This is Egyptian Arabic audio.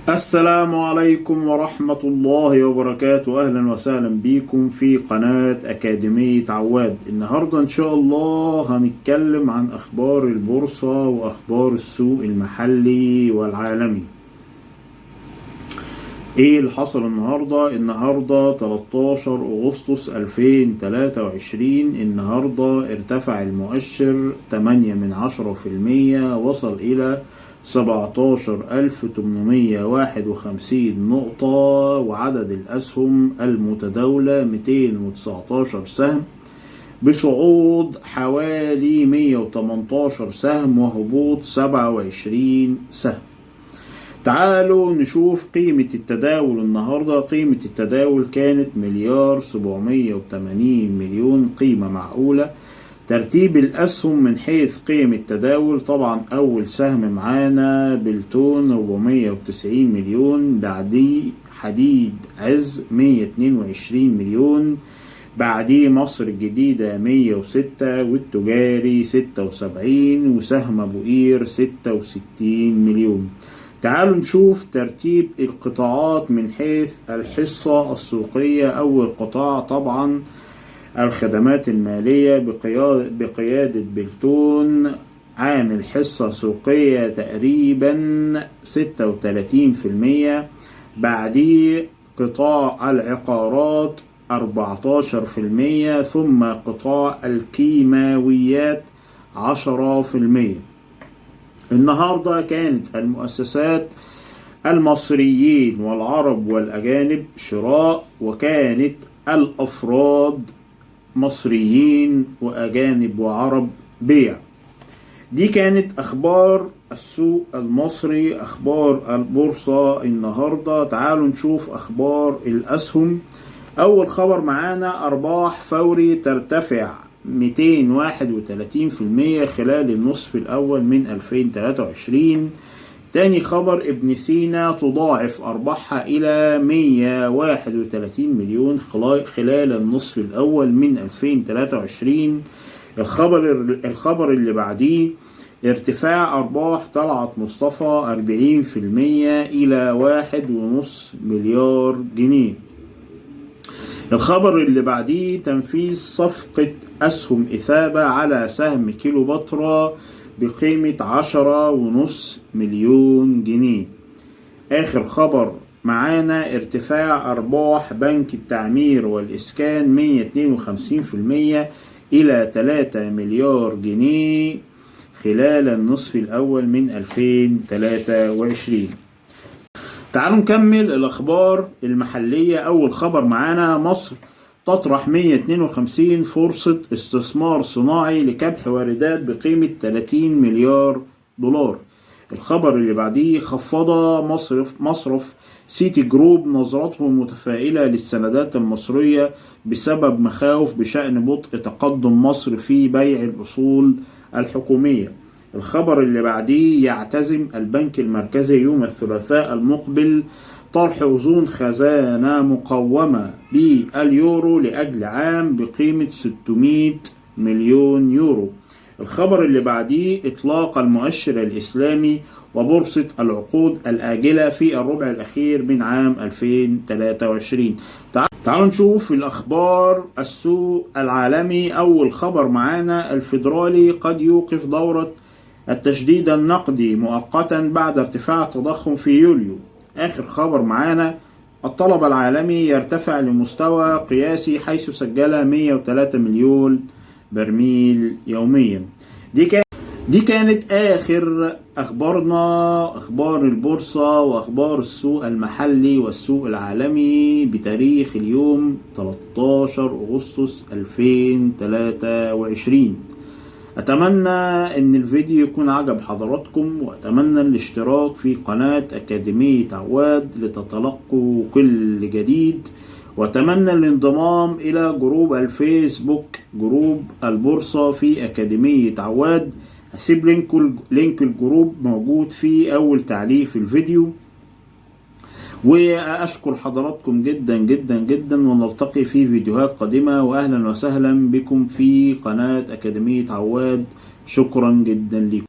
السلام عليكم ورحمة الله وبركاته. أهلا وسهلا بكم في قناة أكاديمية عواد. النهاردة إن شاء الله هنتكلم عن أخبار البورصة وأخبار السوق المحلي والعالمي. إيه اللي حصل النهاردة؟ النهاردة 13 أغسطس 2023. النهاردة ارتفع المؤشر 8.1%، وصل إلى 17,851 نقطة، وعدد الأسهم المتداولة 219 سهم، بصعود حوالي 118 سهم وهبوط 27 سهم. تعالوا نشوف قيمة التداول النهاردة. قيمة التداول كانت 1,780,000,000، قيمة معقولة. ترتيب الأسهم من حيث قيمة التداول، طبعا أول سهم معانا بلتون 490 مليون، بعديه حديد عز 122 مليون، بعديه مصر الجديدة 106، والتجاري 76، وسهم أبو قير 66 مليون. تعالوا نشوف ترتيب القطاعات من حيث الحصة السوقية. أول قطاع طبعا الخدمات المالية بقيادة بلتون، عامل حصة سوقية تقريبا 36%، بعديه قطاع العقارات 14%، ثم قطاع الكيماويات 10%. النهاردة كانت المؤسسات المصريين والعرب والأجانب شراء، وكانت الأفراد مصريين وأجانب وعرب بيع. دي كانت أخبار السوق المصري، أخبار البورصة النهاردة. تعالوا نشوف أخبار الأسهم. أول خبر معانا أرباح فوري ترتفع 231% خلال النصف الأول من 2023. تاني خبر ابن سينا تضاعف أرباحها إلى 131 مليون خلال النصف الأول من 2023. الخبر اللي بعديه ارتفاع أرباح طلعت مصطفى 40% إلى 1.5 مليار جنيه. الخبر اللي بعديه تنفيذ صفقة أسهم إثابة على سهم كيلوباترا بقيمة 10.5 مليون جنيه. آخر خبر معانا ارتفاع أرباح بنك التعمير والإسكان 152% إلى 3 مليار جنيه خلال النصف الأول من 2023. تعالوا نكمل الأخبار المحلية. أول خبر معانا مصر تطرح 152 فرصة استثمار صناعي لكبح واردات بقيمة 30 مليار دولار. الخبر اللي بعديه خفض مصرف سيتي جروب نظرته المتفائلة للسندات المصرية بسبب مخاوف بشأن بطء تقدم مصر في بيع الأصول الحكومية. الخبر اللي بعديه يعتزم البنك المركزي يوم الثلاثاء المقبل طرح أذون خزانة مقومة باليورو لأجل عام بقيمة 600 مليون يورو. الخبر اللي بعديه إطلاق المؤشر الإسلامي وبورصة العقود الآجلة في الربع الأخير من عام 2023. تعالوا نشوف الأخبار السوق العالمي. أول خبر معانا الفيدرالي قد يوقف دورة التشديد النقدي مؤقتا بعد ارتفاع التضخم في يوليو. آخر خبر معانا الطلب العالمي يرتفع لمستوى قياسي حيث سجل 103 مليون برميل يوميا. دي كانت آخر أخبارنا، أخبار البورصة وأخبار السوق المحلي والسوق العالمي بتاريخ اليوم 13 أغسطس 2023. أتمنى أن الفيديو يكون عجب حضراتكم، وأتمنى الاشتراك في قناة أكاديمية عواد لتتلقوا كل جديد، وأتمنى الانضمام إلى جروب الفيسبوك، جروب البورصة في أكاديمية عواد. هسيب link الجروب موجود في أول تعليق في الفيديو. وأشكر حضراتكم جدا جدا جدا، ونلتقي في فيديوهات قادمة، وأهلا وسهلا بكم في قناة أكاديمية عواد. شكرا جدا لكم.